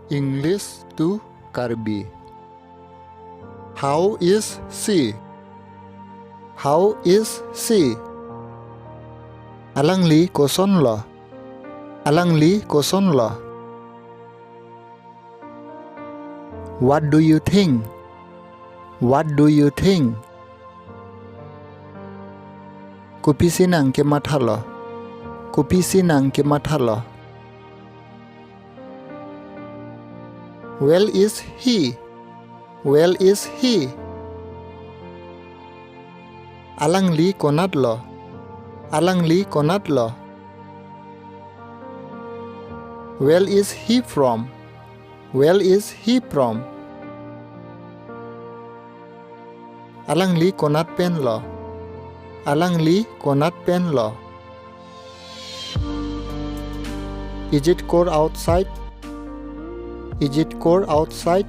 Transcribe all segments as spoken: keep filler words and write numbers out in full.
English to Karbi. How is she? How is she? Alangli kosonlo? Alangli kosonlo? What do you think? What do you think? Kopisi nang kemathalo? Kopisi nang kemathalo? Where is he? Where is he? Alangli konatlo? Alangli konatlo? Where is he from? Where is he from? Alangli konat penlo? Alangli konat penlo? Is it cold outside? Is it cold outside?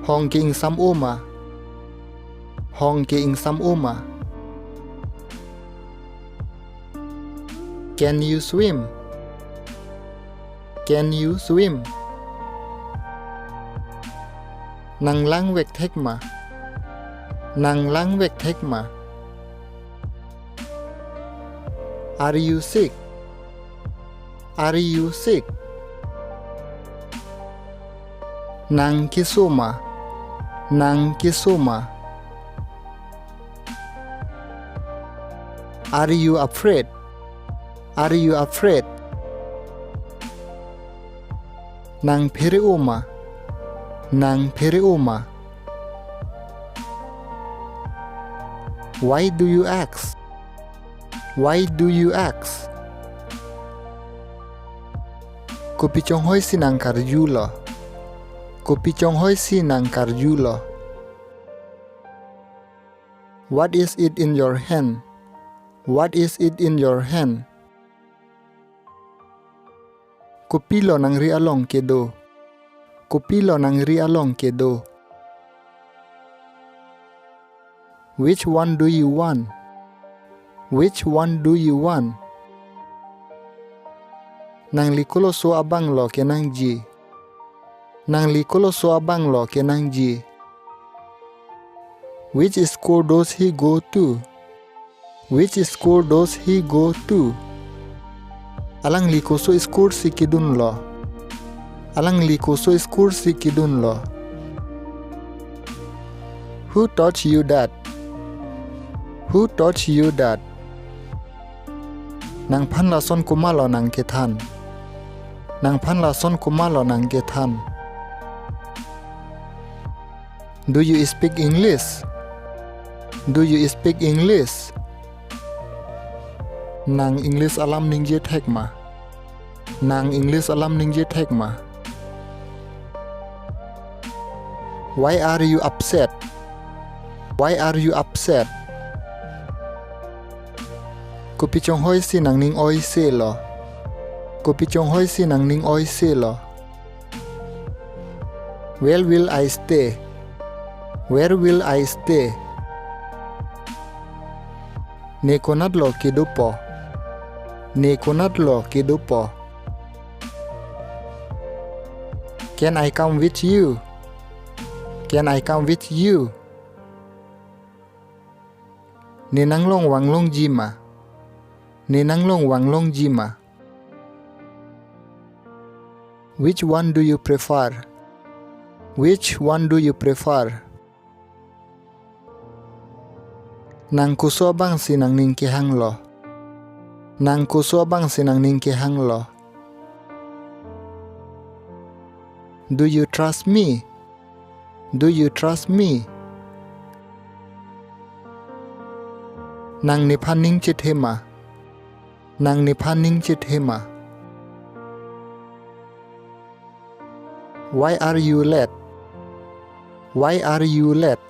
Hong ke-ingsam-o ma? Hong ke-ingsam-o ma? Can you swim? Can you swim? Nang langvek thek ma? Nang langvek thek ma? Are you sick? Are you sick? Nang keso ma? Nang keso ma? Are you afraid? Are you afraid? Nang phere-o ma? Nang phere-o ma? Why do you ask? Why do you ask? Kopi chonghoi si nang karjulo? Kopi chonghoi si nang karjulo? What is it in your hand? What is it in your hand? Kopilo nangri along kedo? Kopilo nangri along kedo? Which one do you want? Which one do you want? Nangli koloso abanglo kenangji? Nangli koloso abanglo kenangji? Which school does he go to? Which school does he go to? Alangli koso school si kedunlo? Alangli koso school si kedunlo? Who taught you that? Who taught you that? Nangphan lason komatlo nangkethan? Nangphan lason komatlo nangkethan? Do you speak English? Do you speak English? Nang English alam ningje thek ma? Nang English alam ningje thek ma? Why are you upset? Why are you upset? Kopi chonghoi si nangning oi selo? Kopi chonghoi si nangning oi selo? Where will I stay? Where will I stay? Ne konatlo kedopo? Ne konatlo kedopo? Can I come with you? Can I come with you? Ne nanglong vanglongji ma? Ne nanglong vanglongji ma? Which one do you prefer? Which one do you prefer? Nang koso abang si nangning kehanglo? Nang koso abang si nangning kehanglo? Do you trust me? Do you trust me? Nang nephan ning chethe ma? Nang nephan ning chethe ma? Why are you late? Why are you late?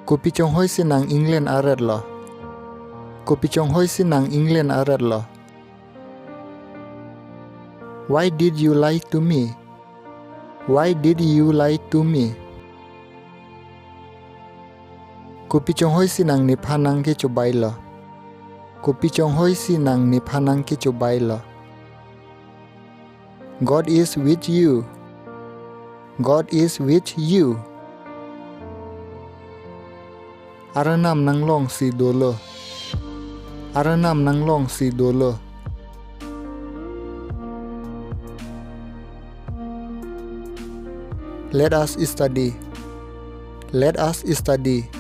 Kopi chonghoi si nang inglen aretlo? Kopi chonghoi si nang inglen aretlo? Why did you lie to me? Why did you lie to me? Kopi chonghoi si nang nephan nangkechobailo? Kopi chonghoi si nang nephan nangkechobai lo? God is with you. God is with you. Arnam nanglong si dolo. Arnam nanglong si dolo. Let us study. Let us study.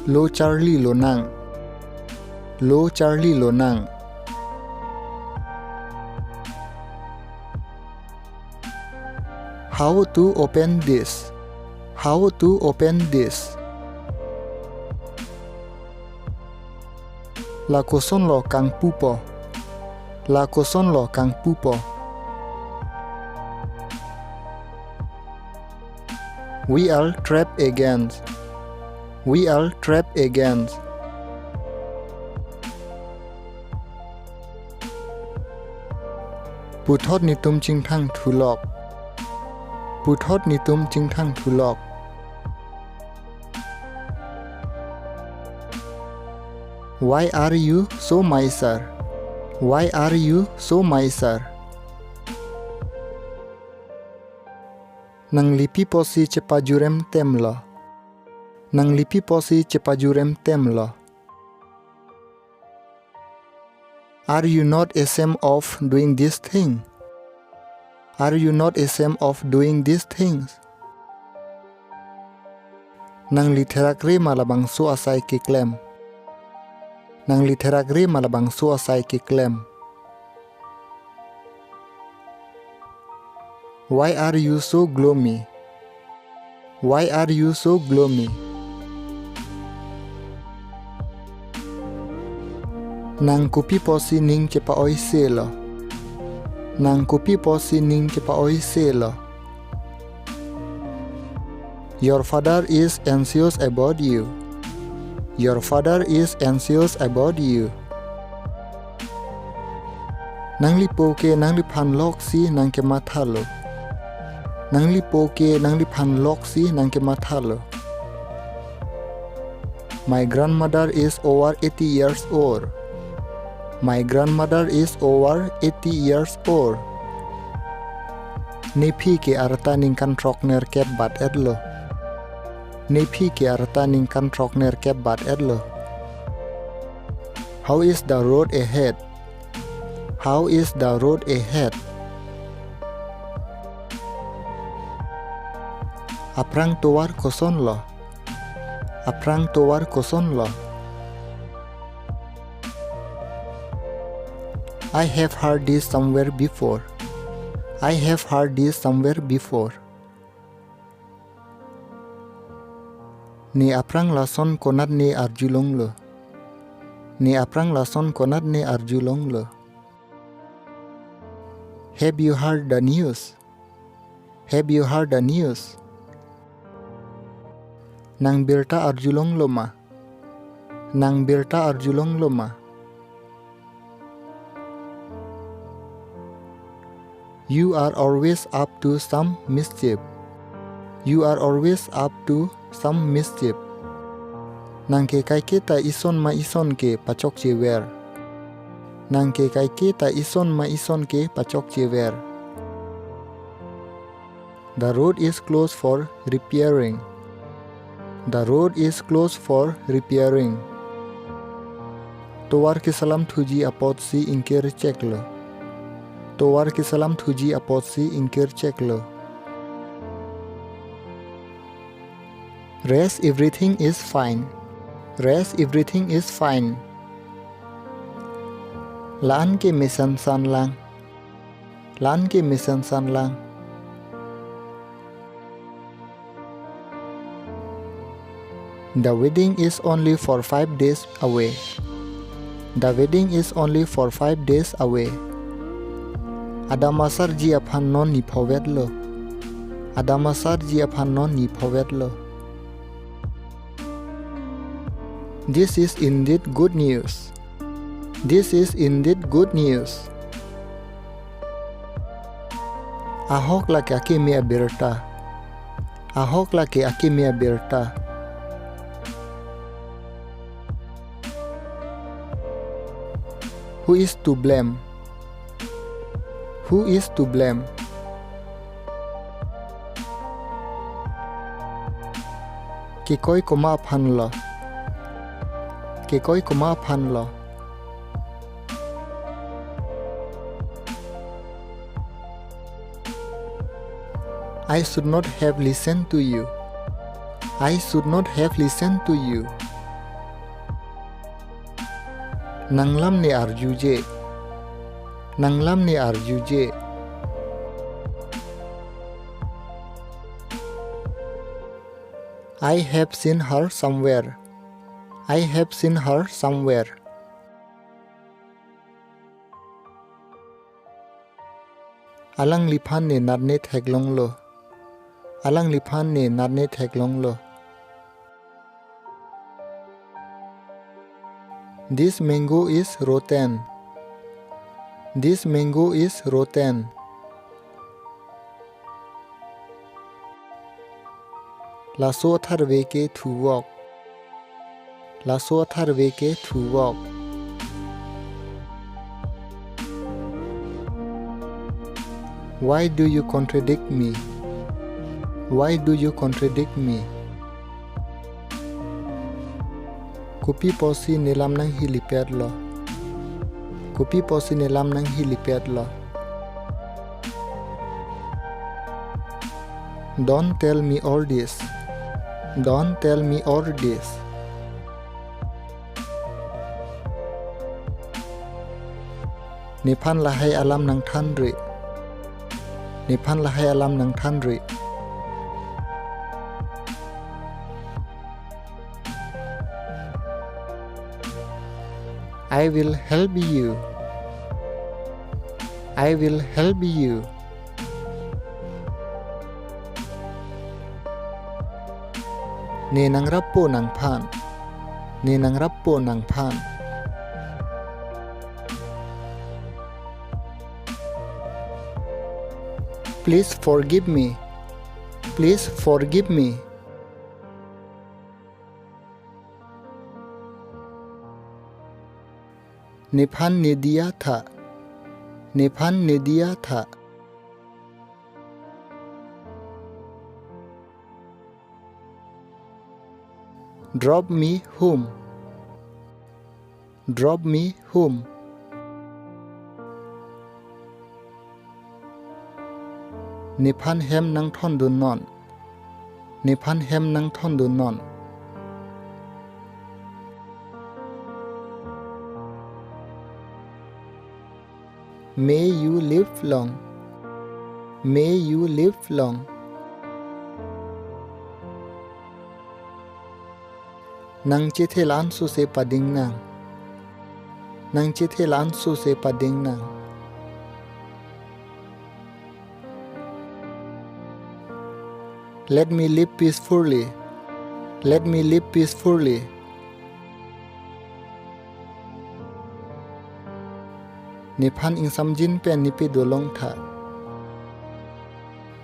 Lo charli lonang. Lo charli lonang. How to open this? How to open this? Lakoson lo kangpupo? Lakoson lo kangpupo? We are trapped again. We are trapped again. Puthot netum chingthang thulok. Puthot netum chingthang thulok. Why are you so miser? Why are you so miser? Nangli pi apotsi chepajurem tem lo? Nangli pi apotsi chepajurem tem lo? Are you not ashamed of doing this thing? Are you not ashamed of doing these things? Nangli therakre ma labangso asai keklem? Nangli therakre ma labangso asai keklem? Why are you so gloomy? Why are you so gloomy? Nang kopi apotsi ning chepa-oise lo? Nang kopi apotsi ning chepa-oise lo? Your father is anxious about you. Your father is anxious about you. Nangli po ke nangliphan lok si nangkematha lo. Nangli po ke nangliphan lok si nangkematha lo. My grandmother is over eighty years old. My grandmother is over eighty years old. Nephi ke arta ningkan throknerkep bat-et lo. Nephi ke arta ningkan throknerkep bat-et lo. How is the road ahead? How is the road ahead? Aphrang tovar koson lo? Aphrang tovar koson lo? I have heard this somewhere before. I have heard this somewhere before. Ne aphrang lason konatne arjulonglo? Ne aphrang lason konatne arjulonglo? Have you heard the news? Have you heard the news? Nang birta arjulonglo ma? Nang birta arjulonglo ma? You are always up to some mischief. You are always up to some mischief. Nang ke kaike ta ison ma ison ke pachokchever. Nang ke kaike ta ison ma ison ke pachokchever. The road is closed for repairing. The road is closed for repairing. Tovar kesalam thuji apotsi ingkir cheklo. Tovar kesalam thuji apotsi ingkir cheklo. Rest, everything is fine. Rest, everything is fine. La-an ke mesensan lang. La-an ke mesensan lang. The wedding is only for five days away. The wedding is only for five days away. Adam asarji aphan non ni phovet lo. Adam asarji aphan non ni phovet lo. This is indeed good news. This is indeed good news. Ahok lake akeme abirta. Ahok lake akeme abirta. Who is to blame? Who is to blame? Kekoi komat aphan lo? Kekoi komat aphan lo? I should not have listened to you. I should not have listened to you. Nanglam ne arjuje. Nanglam ne arjuje. I have seen her somewhere. I have seen her somewhere. Alangliphan ne natne theklonglo. Alangliphan ne natne theklonglo. This mango is rotten. This mango is rotten. Laso atharve ke thuvok. Laso atharve ke thuvok. Why do you contradict me? Why do you contradict me? Kopi pusi nelam nanghihlipet lo? Kopi pusi nelam nanghihlipet lo? Don't tell me all this. Don't tell me all this. Nephan lahai alam nangthanre. Nephan lahai alam nangthanre. I will help you. I will help you. Ne nangrappo nangphan. Ne nangrappo nangphan. Please forgive me. Please forgive me. Nephan nediya tha. Nephan nediya tha. Drop me home. Drop me home. Nephan hem nangthondunnon. Nephan hem nangthondunnon. May you live long. May you live long. Nangchethe la-an sose pading nang. Nangchethe la-an sose pading nang. Let me live peacefully. Let me live peacefully. Nephan ingsamjin pen nepe dolong tha.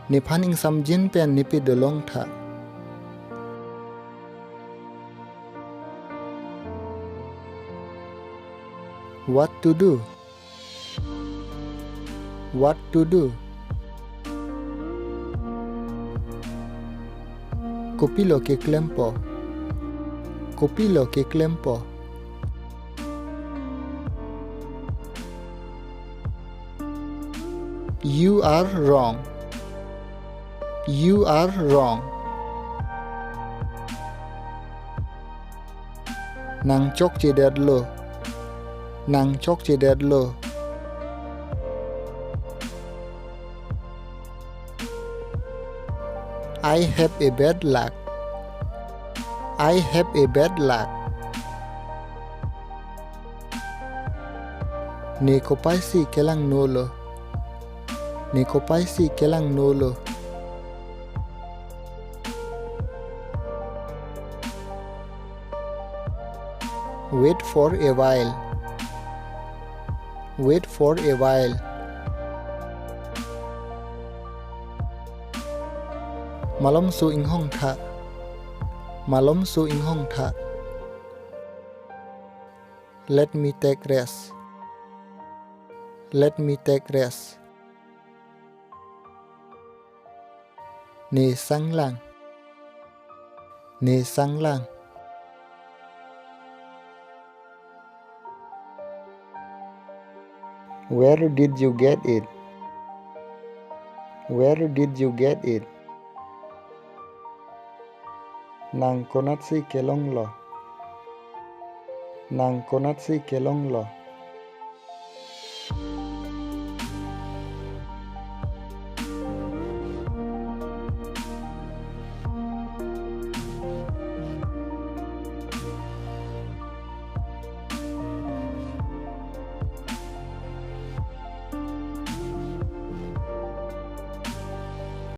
Nephan ingsamjin pen nepe dolong tha. What to do? What to do? Kopilo keklempo? Kopilo keklempo? You are wrong. You are wrong. Nang chokchedetlo. Nang chokchedetlo. I have a bad luck. I have a bad luck. Ne kopai si kelangnolo. Ne kopai si kelangnolo. Wait for a while. Wait for a while. Malomso inghong tha. Malomso inghong tha. Let me take rest. Let me take rest. Ne sanglang. Ne sanglang. Where did you get it? Where did you get it? Nang konatsi kelonglo? Nang konatsi kelonglo?